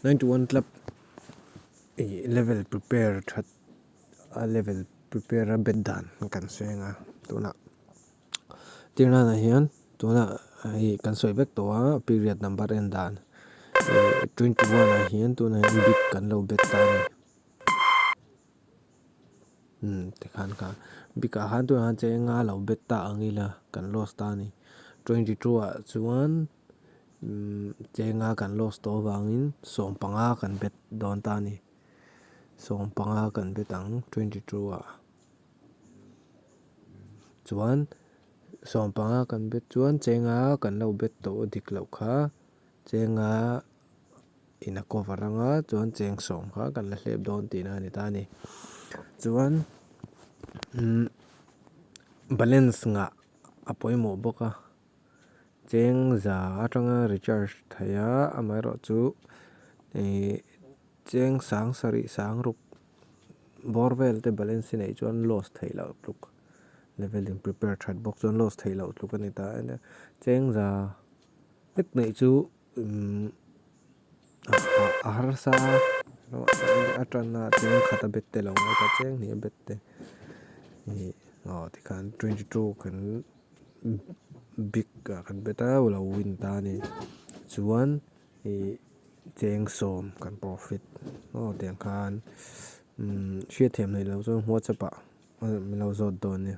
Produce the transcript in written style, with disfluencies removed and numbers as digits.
91 Club ih level prepare that a level prepare a bet dan kan sawi ang a tunah tirnanah hian tunah hei kan sawi vek tawh a period number en dan ih 21 ah hian tunah hian big kan lo bet ta a ni. Umm tikhan kha bik ah khan tunah khan cheng a lo bet ta ang ila kan loss ta a ni 22 ah chuan umm cheng a kan loss tawh avangin sawmpanga kan bet dawn ta a ni sawmpanga kan bet ang 22 ah chuan sawmpanga kan bet chuan cheng a kan lo bet tawh dik loh kha cheng a. In a cover anga chuan cheng sawm kha kan la hlep dawn tihna a ni ta a ni. Chuan umm balance ngah a pawimawh bawk a, cheng za atanga recharge theih a amaherawhchu ih cheng sang sarih sang ruk bawr vel te balance hi neih chuan loss theih loh tluk level in prepare that bawk chuan loss theih loh tluk a ni ta a cheng za vek neih chu. Umm a harsa a tanna cheng khat a bet te lo ngai ta cheng hnih a bet te ih aw tikhan 22 kan big ah kan bet a lo win ta a ni chuan ih cheng sawm kan profit aw tiang khan umm hriatthiam neih loh chuan whatsapp ah min lo zawt dawn nia.